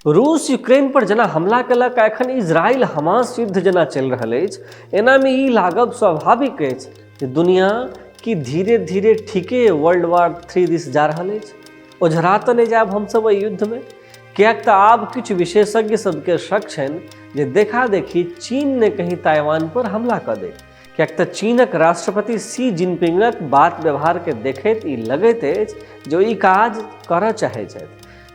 रूस यूक्रेन पर जेना हमला केलक आ एखन इजराइल हमास युद्ध जेना चलि रहल अछि, एनामे ई लागब स्वाभाविक अछि जे दुनिया की धीरे धीरे ठीके वर्ल्ड वार 3 दिस जा रहल अछि। ओझरा तऽ नहि जायब हमसभ एहि युद्धमे, किएक तऽ आब किछु विशेषज्ञ सबके शक छनि जे देखा देखी चीन ने कहीं ताइवान पर हमला कऽ दे, किएक तऽ चीनक राष्ट्रपति शी जिनपिंगक बात व्यवहारके देखैत ई लगैत अछि जे ओ ई काज करऽ चाहैत छथि,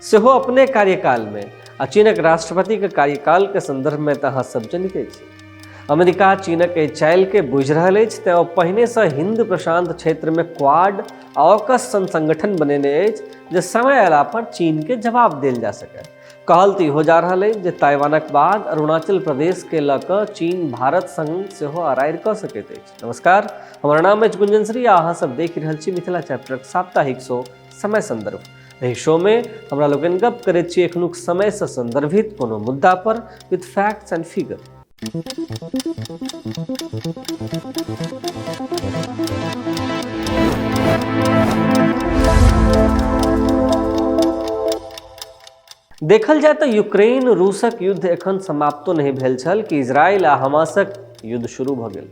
सेहो अपने कार्यकालमे। आ चीनक राष्ट्रपतिके कार्यकालके सन्दर्भमे तऽ अहाँ सब जनिते छी। अमेरिका चीनक एहि चालिके बुझि रहल अछि, तेँ ओ पहिनेसँ हिंद प्रशांत क्षेत्रमे क्वाड आ ऑकस सन संगठन बनेने अछि जे समय अयला पर चीनके जवाब देल जा सकय। कहल तऽ इहो जा रहल अछि जे ताइवानक बाद अरुणाचल प्रदेशके लऽ कऽ चीन भारत संग सेहो अरारि कऽ सकैत अछि। नमस्कार, हमर नाम अछि गुंजन श्री आ अहाँ सब देख रहल छी मिथिला चैप्टरक साप्ताहिक शो समय संदर्भ। एहि शो में हमरा लोकनि गप करैत छी एखनुक समय से संदर्भित कोनो मुद्दा पर विथ फैक्ट्स एंड फिगर। देखल जाय तऽ यूक्रेन रूसक युद्ध एखन समाप्तो नहि भेल छल कि इजराइल आ हमासक युद्ध शुरू भऽ गेल।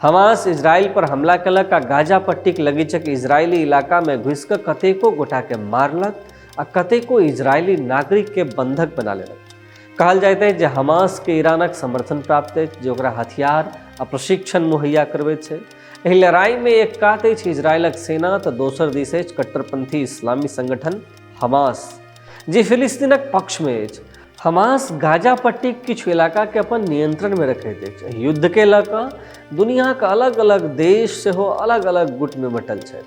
हमास इजराइल पर हमला केलक आ गाजा पट्टीक लगीचक इजरायली इलाकामे घुसि कऽ कतेको गोटाके मारलक आ कतेको इजरायली नागरिकके बंधक बना लेलक। कहल जाइत अछि जे हमासके ईरानक समर्थन प्राप्त अछि, जे ओकरा हथियार आ प्रशिक्षण मुहैया करबैत छै। एहि लड़ाईमे एक कात अछि इजरायलक सेना तऽ दोसर दिस अछि कट्टरपंथी इस्लामी संगठन हमास, जे फिलिस्तीनक पक्षमे अछि। हमास गाजा पट्टीक किछु इलाकाके अपन नियंत्रणमे रखैत अछि। एहि युद्धके लऽ कऽ दुनियाक अलग अलग देश सेहो अलग अलग गुटमे बँटल छथि।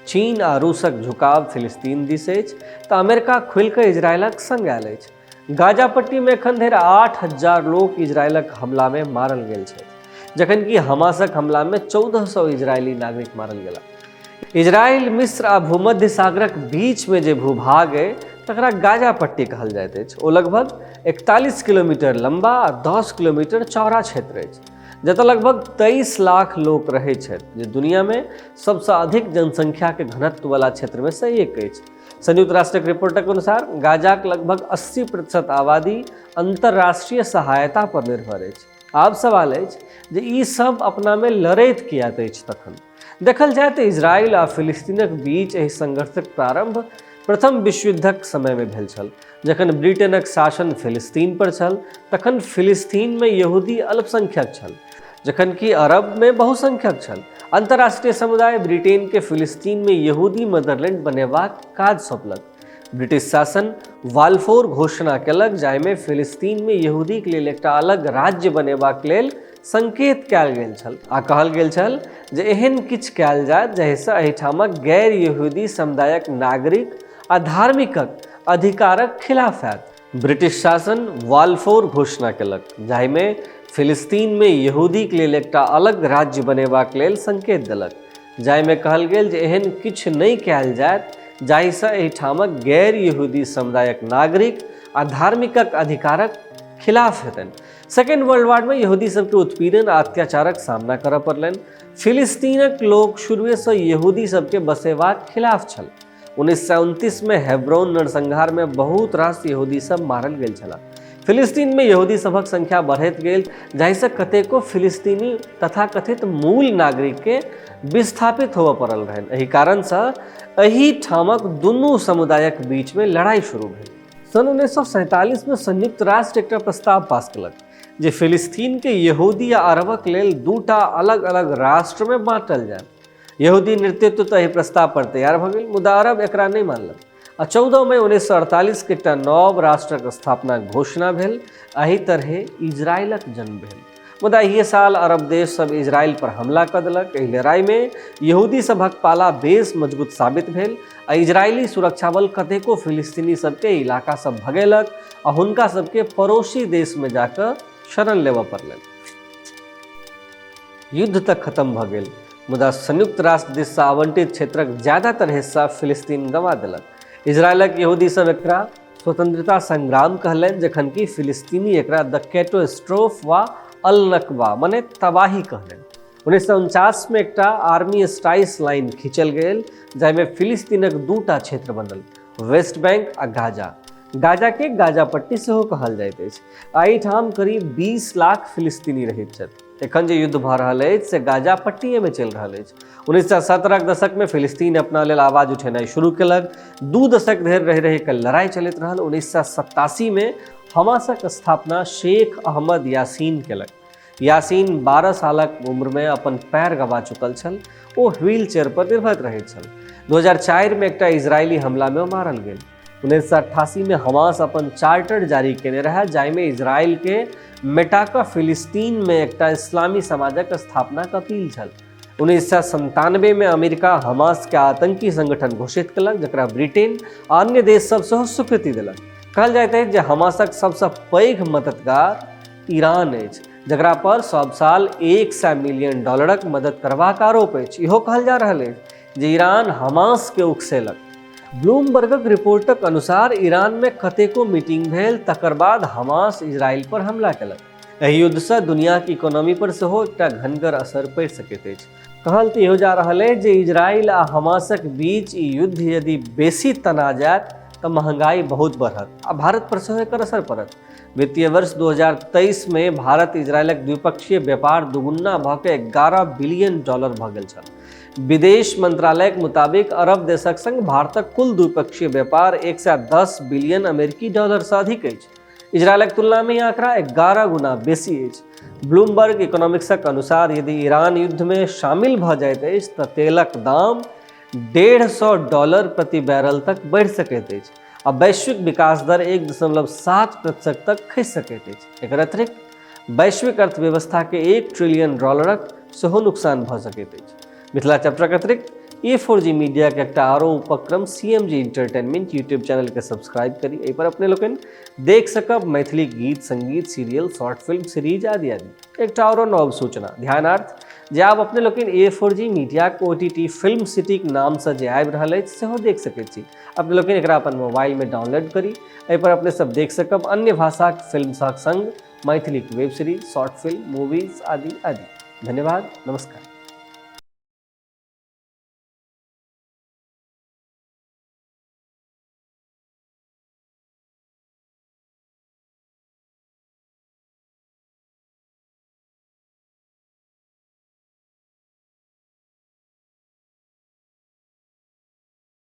चीन आ रूसक झुकाव फिलिस्तीन दिस अछि तऽ अमेरिका खुलि कऽ इजरायलक संग आयल अछि। गाजा पट्टीमे एखन धरि 8000 लोक इजरायलक हमलामे मारल गेल छथि, जखन कि हमासक हमलामे 1400 इजरायली नागरिक मारल गेला। इजराइल, मिस्र आ भूमध्य सागरक बीचमे जे भूभाग अइ तकरा गाजा पट्टी कहल जाइत अछि। ओ लगभग 41 किलोमीटर लम्बा आ 10 किलोमीटर चौड़ा क्षेत्र अछि, जतय लगभग 23 लाख लोक रहैत छथि, जे दुनियामे सबसँ अधिक जनसंख्याके घनत्ववला क्षेत्रमे सँ एक अछि। संयुक्त राष्ट्रक रिपोर्टक अनुसार गाजाक लगभग 80% आबादी अंतर्राष्ट्रीय सहायता पर निर्भर अछि। आब सवाल अछि जे ई सब अपनामे लड़ैत किएक अछि। तखन देखल जाय तऽ इजराइल आ फिलिस्तीनक बीच एहि संघर्षक प्रारंभ प्रथम विश्वयुद्धक समयमे भेल छल। जखन ब्रिटेनक शासन फिलिस्तीन पर छल तखन फिलिस्तीनमे यहूदी अल्पसंख्यक छल, जखन कि अरबमे बहुसंख्यक छल। अंतर्राष्ट्रीय समुदाय ब्रिटेनके फिलिस्तीनमे यहूदी मदरलैंड बनेबाक काज सौंपलक। ब्रिटिश शासन वाल्फोर घोषणा केलक, जाहिमे फिलिस्तीनमे यहूदीके लेल एकटा अलग राज्य बनेबाक लेल संकेत कयल गेल छल आ कहल गेल छल जे एहन किछु कयल जायत जाहिसँ एहिठामक गैर यहूदी समुदायक नागरिक आ धार्मिकक अधिकारक खिलाफ हैत। ब्रिटिश शासन वाल्फोर घोषणा केलक, जाहिमे फिलिस्तीनमे यहूदीक लेल एकटा अलग राज्य बनेबाक लेल संकेत देलक, जाहिमे कहल गेल जे एहन किछु नहि कयल जायत जाहिसँ एहिठामक गैर यहूदी समुदायक नागरिक आ धार्मिकक अधिकारक खिलाफ हेतनि। सेकेंड वर्ल्ड वारमे यहूदी सबके उत्पीड़न आ अत्याचारक सामना करऽ पड़लनि। फिलिस्तीनक लोक शुरुएसँ यहूदी सबके बसेबाक खिलाफ छल। 1929मे हेब्रोन नरसंहारमे बहुत रास यहूदी सब मारल गेल छलाह। फिलिस्तीनमे यहूदी सभक संख्या बढ़ैत गेल, जाहिसँ कतेको फिलिस्तीनी तथाकथित मूल नागरिकके विस्थापित होबय पड़ल रहनि। एहि कारणसँ एहि ठामक दुनू समुदायक बीचमे लड़ाई शुरू भेल। सन् 1947मे संयुक्त राष्ट्र एकटा प्रस्ताव पास केलक जे फिलिस्तीनके यहूदी आ अरबक लेल दूटा अलग अलग राष्ट्रमे बाँटल जाय। यहूदी नेतृत्व तऽ एहि प्रस्ताव पर तैयार भऽ गेल, मुदा अरब एकरा नहि मानलक आ 14 मई 1948 के एकटा नव राष्ट्रक स्थापनाक घोषणा भेल। एहि तरहे इजरायलक जन्म भेल। मुदा एहि साल अरब देश सब इजरायल पर हमला कऽ देलक। एहि लड़ाईमे यहूदी सभक पाला बेस मजबूत साबित भेल आ इजरायली सुरक्षा बल कतेको फिलिस्तीनी सबके इलाका सब भगेलक आ हुनका सबके पड़ोसी देशमे जाकऽ शरण लेबऽ पड़लनि। युद्ध तऽ खत्म भऽ गेल, मुदा संयुक्त राष्ट्र दिससँ आवंटित क्षेत्रक ज्यादातर हिस्सा फिलिस्तीन गंवा देलक। इजरायलक यहूदी सब एकरा स्वतंत्रता संग्राम कहलनि, जखन कि फिलिस्तीनी एकरा द कैटोस्ट्रोफ वा अल नकबा मने तबाही कहलनि। 1949मे एकटा आर्मी स्ट्राइस लाइन खींचल गेल, जाहिमे फिलिस्तीनक दूटा क्षेत्र बनल, वेस्ट बैंक आ गाजा। गाजाके गाजा पट्टी सेहो कहल जाइत अछि। एहिठाम करीब 20 लाख फिलिस्तीनी रहैत छथि। एखन जे युद्ध भऽ रहल अछि से गाजा पट्टीएमे चलि रहल अछि। 1917 दशकमे फिलिस्तीन अपना लेल आवाज उठेनाइ शुरू केलक। 2 दशक धरि रहि रहि कऽ लड़ाइ चलैत रहल। 1987मे हमासक स्थापना शेख अहमद यासीन केलक। यासीन 12 सालक उम्रमे अपन पैर गवा चुकल छल। ओ व्हील चेयर पर निर्भर रहैत छल। 2004मे एकटा इजरायली हमलामे ओ मारल गेल। 1988मे हमास अपन चार्टर जारी केने रहए, जाहिमे इजरायलके मेटाकऽ फिलिस्तीनमे एकटा इस्लामी समाजक स्थापनाक अपील छल। 1997मे अमेरिका हमासके आतंकी संगठन घोषित केलक, जकरा ब्रिटेन आ अन्य देश सब सेहो स्वीकृति देलक। कहल जाइत अछि जे हमासक सबसँ पैघ मददगार ईरान अछि, जकरा पर सब साल 100 मिलियन डॉलरक मदद करबाक आरोप अछि। इहो कहल जा रहल अछि जे ईरान हमासके उकसेलक। ब्लूमबर्गक रिपोर्टक अनुसार ईरानमे कतेको मीटिंग भेल, तकर बाद हमास इजरायल पर हमला केलक। एहि युद्धसँ दुनियाक इकोनॉमी पर सेहो एकटा घनगर असर पड़ि सकैत अछि। कहल तऽ इहो जा रहल अछि जे इजरायल आ हमासक बीच ई युद्ध यदि बेसी तना जायत तऽ महंगाई बहुत बढ़त आ भारत पर सेहो एकर असर पड़त। वित्तीय वर्ष 2023 मे भारत इजरायलक द्विपक्षीय व्यापार दुगुना भऽ कऽ 11 बिलियन डॉलर भऽ गेल छल। विदेश मंत्रालयक मुताबिक अरब देशक संग भारतक कुल द्विपक्षीय व्यापार 110 बिलियन अमेरिकी डॉलरसँ अधिक अछि। इजरायलक तुलनामे ई आंकड़ा 11 गुना बेसी अछि। ब्लूमबर्ग इकोनॉमिक्सक अनुसार यदि ईरान युद्धमे शामिल भऽ जाइत अछि तऽ तेलक दाम $150 प्रति बैरल तक बढ़ि सकैत अछि आ वैश्विक विकास दर 1.7% तक खसि सकैत अछि। एकर अतिरिक्त वैश्विक अर्थव्यवस्थाके 1 ट्रिलियन डॉलरक सेहो नुकसान भऽ सकैत अछि। मिथिला चैप्टरक अतिरिक्त A4G मीडियाके एकटा आरो उपक्रम CMG entertainment YouTube चैनलके सब्सक्राइब करी। एहि पर अपने लोकनि देख सकब मैथिली गीत संगीत, सीरियल, शॉर्ट फिल्म, सीरीज आदि आदि। एकटा आरो नव सूचना ध्यानार्थ जे आब अपने लोकनि A4G मीडियाक OTT film सिटीक नामसँ जे आबि रहल अछि सेहो देख सकैत छी। अपने लोकनि एकरा अपन मोबाइलमे डाउनलोड करी। एहि पर अपने सब देख सकब अन्य भाषाक फिल्म सभक संग मैथिलीक web series, short film, movies आदि आदि। धन्यवाद, नमस्कार।